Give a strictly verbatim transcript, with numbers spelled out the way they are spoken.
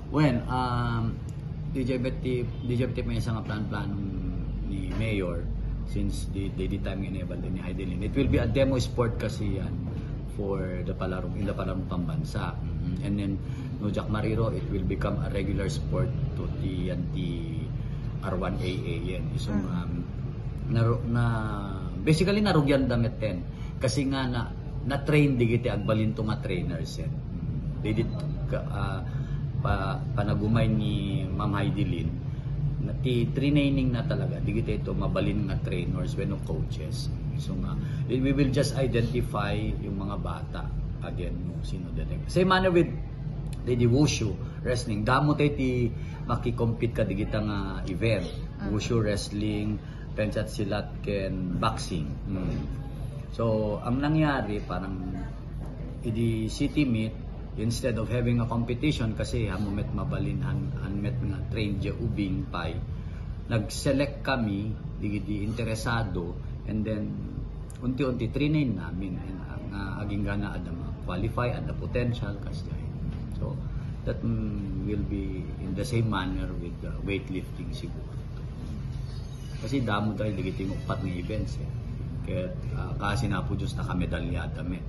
Well, um, D J Betty, D J Betty, may isang plan-plan ni Mayor since the, the, the time nga inebal din ni Heidelin. It will be a demo sport kasi yan for the Palarong, in the Palarong Pambansa. Mhm. And then, no Jack Mariro, it will become a regular sport to the, yan, the R one A A yan. So, um, na, na, basically, narugyan damit ten. Kasi nga na, na-train digiti agbalinto nga trainers yan. They did ka, ah, pa, panagumay ni Ma'am Heidelin, na ti training na talaga, digiti ito mabalin nga trainers, wenno coaches. So nga, we will just identify yung mga bata. Again, no, sino dede. Same manner with the, the wushu, wrestling. Damo tayo ti makikompete ka digita nga event. Wushu, wrestling, penchat silat, ken boxing. Mm. So, ang nangyari, parang idi city meet, instead of having a competition, kasi amo met mabalin han, han met nga trained diay ubing pay, nag-select kami, digidi interesado, and then unti-unti trinain namin, and, ah, nga agingga na adda ma-qualify, adda potential, kasdiay. So, that, mm, will be in the same manner with the weightlifting siguro. Kasi damo tayo, digiti nga uppat nga events, eh. Kaya, ah, kasi na po Diyos, nakamedalyada, met.